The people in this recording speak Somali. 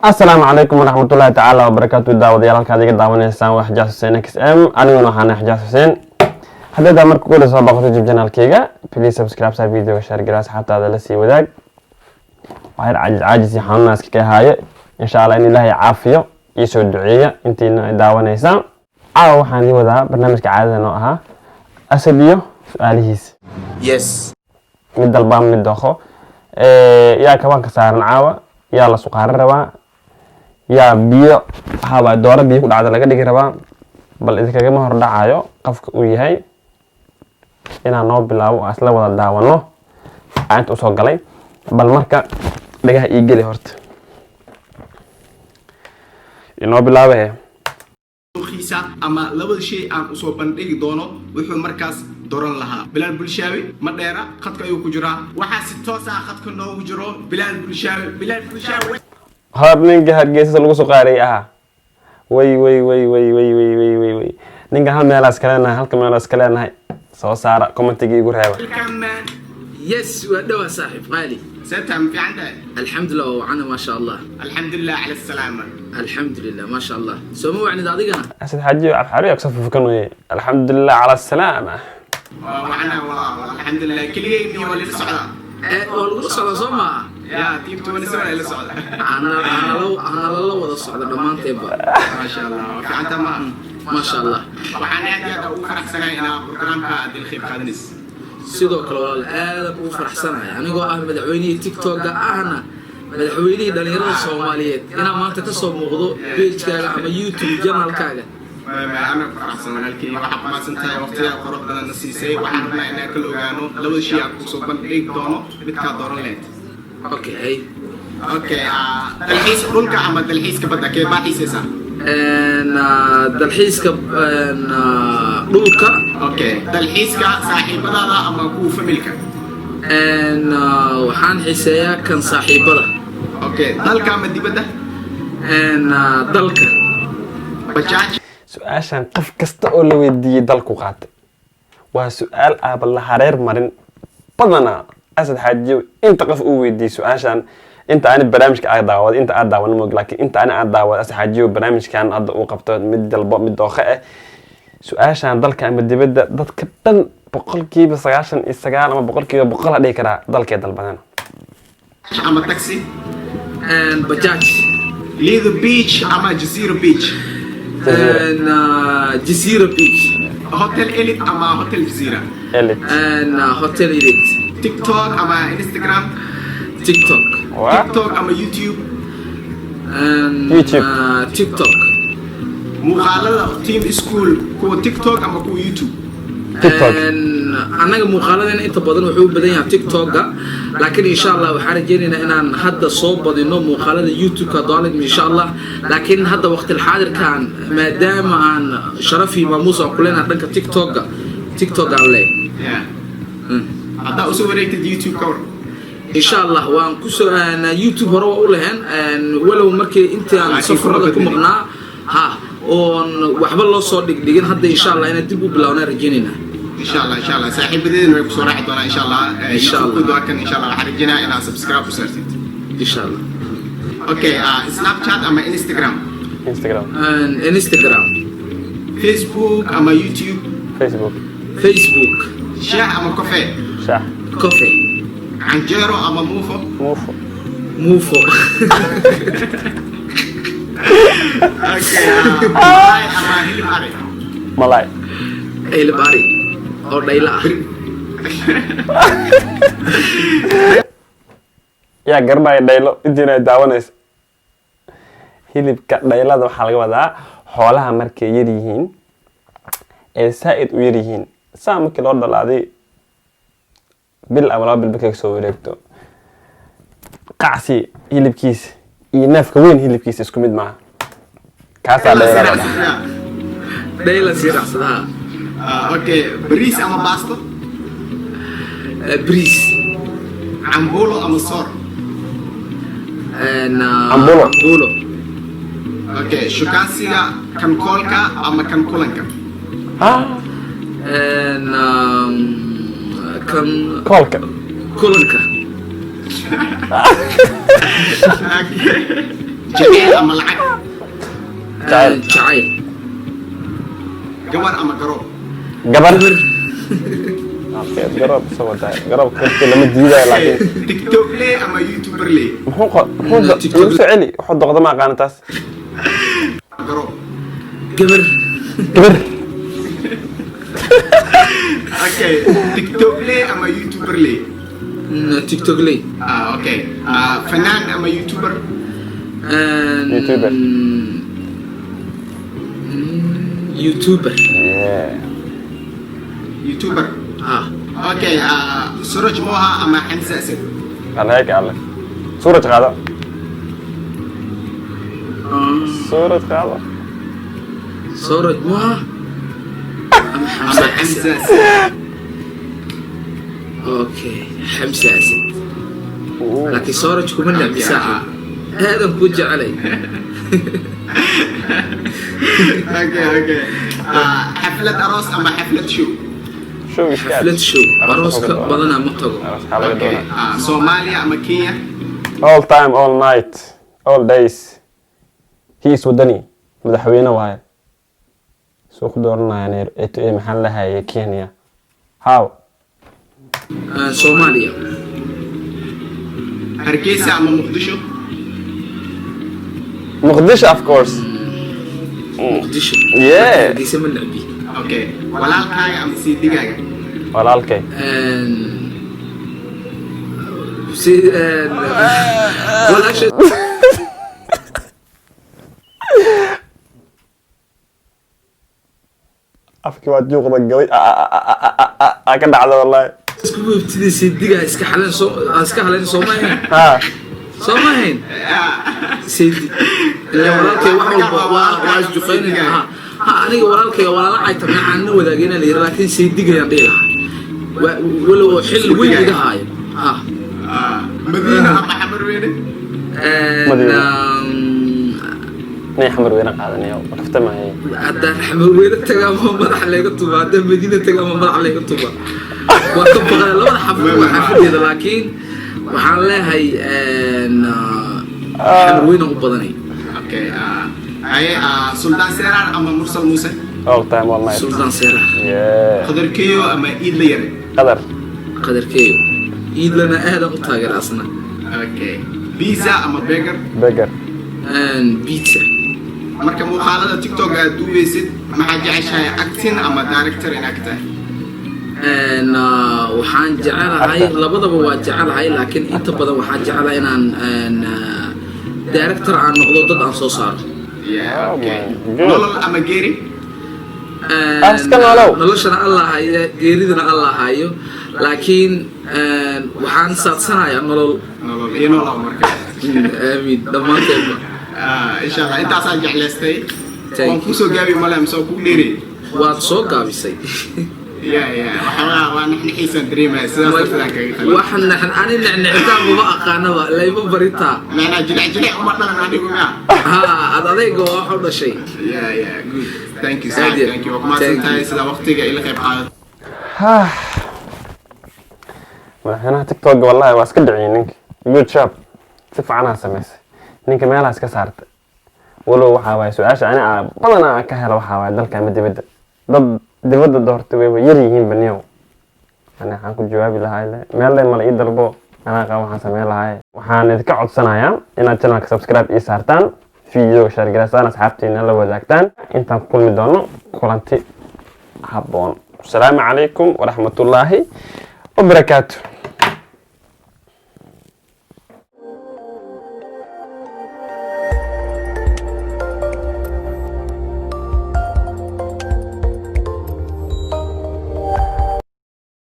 Asalaamu calaykum waraxmatullaahi tacaala wabarakaatu. Daawadayaal, halkaad iga daawanaysaan waa Xajaas Xuseen XM. Aniguna waxaan Xajaas Xuseen. Haddaad marka ugu soo booqato YouTube channelkayga, please subscribe saa, videoga share gara, asxaabtaada la sii wadaag. Waxyar caajis caajis iyo xanuunaas iskaga haaye. Insha Allah in Ilaahay caafiyo, ii soo duceeya intiina ay daawanaysaa. Caawa waxaan idin wadaa barnaamijka caadada noo ahaa, Asad iyo su-aalihiisa. Yes. Mid dalbaa, mid dooqo. Yaa kabanka saaran caawa? Yaa la suqaaran rabaa? Yaa biyo waxaa waay dooro biyo ku dhacda laga dhigi rabaa? Bal idinkagama hor dhacayo qofka uu yahay. Inaan noo bilaabo oo isla wada daawano aa inta usoo galay. Bal marka dhagaha ii geli, horta inoo bilaabe. Kiisa ama labada shay aan usoo bandhigi doono wuxuu markaas doran lahaa Bilaal Bulshaawi. Ma dheera, khadka ayuu ku jiraa. Waxaa si toos ah khadka noogu jiro Bilaal Bulshaawi. Bilaal Bulshaawi. Hor ninka Hargeysasa lagu soo qaaray ahaa. Way way way way way way way way way, ninkan hal meelaas ka leenahay, halka meelaas ka leenahay. Soo saara commentiga, igu reeba. Welcome, man. Yes, waa dhawaa, saaxiib qaali. Seetaa, ma fiican tahay? Alxamdulilah, waa wacana, maasha Allah. Alxamdulilah cala asalaama. Alxamdulilah, maasha Allah. Soo ma wacnid adigana? Asad Xaaji Cabxari kusoo fufukan weye. Alxamdulilah cala asalaama. Waa wacana, waa alxamdulilah. Keligay miyo waa lila socdaa? Ee, waa lagu socdaa, soo maaha? Yaa team 27 ay la socda. Hanalala wada socda dhammaanteenba. Maasha Allah, waa fiican tahay ma? Maasha Allah. Waxaan aad iyo aad ugu faraxsanahay inaa barnaamijka aad ila qayb qaadanaysa. Sidoo kale, walaal, aadan ugu faraxsanahay anigoo ah madaxweynihii TikTok-ga, ahna madaxweynihii dhalinyarada Soomaaliyeed, inaan maanta kasoo muuqdo pagekaaga ama YouTube channelkaaga. Ana ku faraxsan, walaalkii. Waxaa ku mahadsan tahay waqtiga qurux badan na siisay. Waxaan rabnaa inaan kala ogaano labada shay aan kusoo bandhigi doono midkaa dooran lahayd. Okay. Okay, dalxiis dhulka ama dalxiiska badda, kee baa xiisaysaa? Dalxiiska dhulka. Okay, dalxiiska saaxiibadaada ama kuwa familka? Waxaan xiiseeyaa kan saaxiibada. Okay, dalka ama dibadda? Dalka. Bajaaj. Su-aashan qof kasta oo la weydiiyey dalku qaatay. Waa su-aal aaba la hareer marin. Badanaa Asad Xaajiyow inta qof uu weydiiyey su-aashan, inta ani barnaamijka aad daawaday, inta aad daawan moog, laakiin inta ani aad daawaday Asad Xaajiyow barnaamijkan hadda uu qabto, mid dalbo mid dooqe ah, su-aashan dalka ama dibadda, dadka dhan 99% ama 100% la dhihi karaa dalkay dalbadeen. Ama taxi? Bajaaj. Lido Beach ama Jazeera Beach? Jazeera Beach. Hotel Elite ama Hotel Jazeera? Elite. Hotel Elite. TikTok ama Instagram? TikTok. Waa TikTok ama YouTube? YouTube. TikTok. Muuqaalada team school, kuwa TikTok ama kuwa YouTube? TikTok. Annaga muuqaaladeena inta badan wuxuu u badan yahay TikTok-ga, laakiin insha Allah waxaan rajeynaynaa inaan hadda soo badino muuqaalada YouTube-ka doolim, insha Allah. Laakiin hadda waqtil xaadirkan, maadaama aan sharaf iyo maamuus aan ku leenahay dhanka TikTok-ga, TikTok aan leeyahay. Yeah, haddaa usoo wareegtid YouTube ka war? Insha Allah waan kusoo YouTube hore waa u lahayn, walow markii intii aan Laakiin safarada ku kuma maqnaa ha oon waxba loo soo dhigdhigin. Hadda insha Allah inaan dib u bilawnaan rajeynaynaa. Insha Allah, insha Allah, saaxiibadeedana way kusoo raaci doonaan, insha Allah. Insha Allah. YouTube waa kan. Insha Allah waxaan rajeynayaa inaad subscribe u saartid. Insha Allah. Okay, Snapchat ama Instagram? Instagram. Instagram. Facebook ama YouTube? Facebook. Facebook. Shaah ama coffee? Shaah. Coffee. Canjeero ama muufo? Muufo. Muufo. Okay, malay ama hilib ari? Malay. Hilib ari oo dhayla ah. Yaa garanaya dhaylo? Intiina ay daawanayso, hilibka dhaylada waxaa laga wadaa xoolaha markay yar yihiin, ee saa-id u yar yihiin, saa markii loo dhalaaday bil ama 2 bil markay kasoo wareegto, qacsi hilibkiisa iyo neefka weyn hilibkiisa isku mid maaha. Kaasaa dhaylada la dhahaa. Dhayla sii raacsadaha. Okay, bariis ama baasto? Bariis. Cambuulo ama soor? Cambuulo. Cambuulo. Okay, shukaansiga kan koolka ama kan kulanka? Ah, Kan koolka. Kulanka. Okay. Jaceyl ama lacag? Jacayl. Jacayl. Gabar ama garoob? Gabar. Gabar. Okay, garoob soo wadaa, garoobka dadka lama diidayo, laakiin TikTok le ama YouTuber le? Muxuu muxuu TikTok. Igu soo celi, wuxuu doqda ma aqaana taas. Garoob. Gabar. Gabar. Okay, TikTok le ama YouTuber le? TikTok ley. Ah, okay. Ah, fanaan ama YouTuber? YouTuber. YouTuber. Yeah. YouTuber. Ah. Okay. Ah, Suraj Moha ama Xamse Asad? Aleeg alle, suuraj qaado, suuraj qaado. Suraj Moha ama ama Xamse Xamse Asad? Asad. Okay, Xamse Asad, laakiin Suraj kuma necbi, saaxib, aadan ku jecelay. Okay. Ah, xaflad aroos ama xaflad show? Show iska aad. Xaflad show. Arooska badanaa ma tago. Aroos waxaa laga Okay. doonaa. Ah, Soomaaliya ama Kenya? All time, all night, all days, he is wadani, madaxweyne waaye, soo ku dooranaya maxaa la lahayay Kenya, how? Soomaaliya. Hargeysa ama Muqdisho? Muqdisho, of course. Muqdisho. Yeah. Hargeysa ma necbi. Okay, walaalkaaga ama siidigaaga? Walaalkay. Si walaasha. Afkii waa juuqda gabay ka dhacda wallahi. Isku webtidii siidiga iska xaleen, soo iska xaleen, soo ma ahayn? Ha. Soo ma ahayn sidi ilaa walaalkay wax walba waa isjuqaynayna. Ha, aniga walaalkay walaala cayta macaan wadaagayna la yiri, laakiin siidigayaan dhihi lahaa. Walow oo xil weyn iga haayo, ha. Ah, Madiina ama Xamarweyne? Madiina. Nin Xamar weyne qaadanayo kaftamaya. Haddaan Xamarweyne taga ama madaxa layga tuba, haddaan Madiina taga ama madaxa layga tuba, waa ka baqaya labada xaafad, waa xaafadeeda, laakiin waxaan leeyahay Xamarweyne u badanay. Okay. Ah, haye. Ah, Suldaan Seeraar ama Mursal Muuse? All time, all night. Suldaan Seeraar. Yeah. Qadarkeyo ama Iidla Yare? Qadar. Qadarkeeyo, Iidlana aadan u taageera asna. Okay, pizza ama burger? Burger. Pizza. Marka muuqaalada TikTok aad duubeysid, maxaa jeceshahay, acting ama director inaad ka tahay? Waxaan jecelahay Actor. Labadaba waa jecelahay, laakiin inta badan waxaan jecelahay inaan director aan noqdo, dad aan soo saaro. Yeah. Oh Okay. my God. Nolol ama geeri? Iska nolow. Noloshana Allah hayo, geeridana Allah hayo, laakiin waxaan saadsanayaa nolol. Nolol iyo nolol marka. Aamiin, dhammaanteedba. Ah, insha Allah, intaasaan jeclaystay. Thank waan you. kusoo gaabi male mise waa kugu dheerey? Waad soo gaabisay. Ya, waxoogaa waa naxnaxiisaan dareemaya, sidaas darteed aan kaga qalin. Wax naxan ani necnecitaan maba aqaanaba, layma baritaa. Macnaa jilic jilic uma dhalan anigu miya? Ha, ad adayga waa wax u dhashay. Yeah, good, thank you. Aad Saaxib, iyo- thank you, waa ku mahadsan thank tahay you. sida waqtiga ila qayb qaadato. Madaxweynaha TikTok wallahi waa iska dhiciyay ninka. Good job, si fiican samaysay ninka, meelaha iska saartay. Walow waxaa waaye su-aasha ani aan badanaa aan ka helo waxaa waaye dalka ama dibadda. Dad dibadda doortay wayba yar yihiin baniyow. Ani waxaan ku jawaabi lahaa ile meel le mala ii dalbo, anaa qaba waxaan sameyn lahaa. Waxaan idinka codsanayaa inaad channelka subscribe ii saartaan, videoga share garaysaan, asxaabtiina la wadaagtaan. Intaan ku kulmi doono kulanti habboon, asalaamu calaykum waraxmatullaahi wabarakaatu.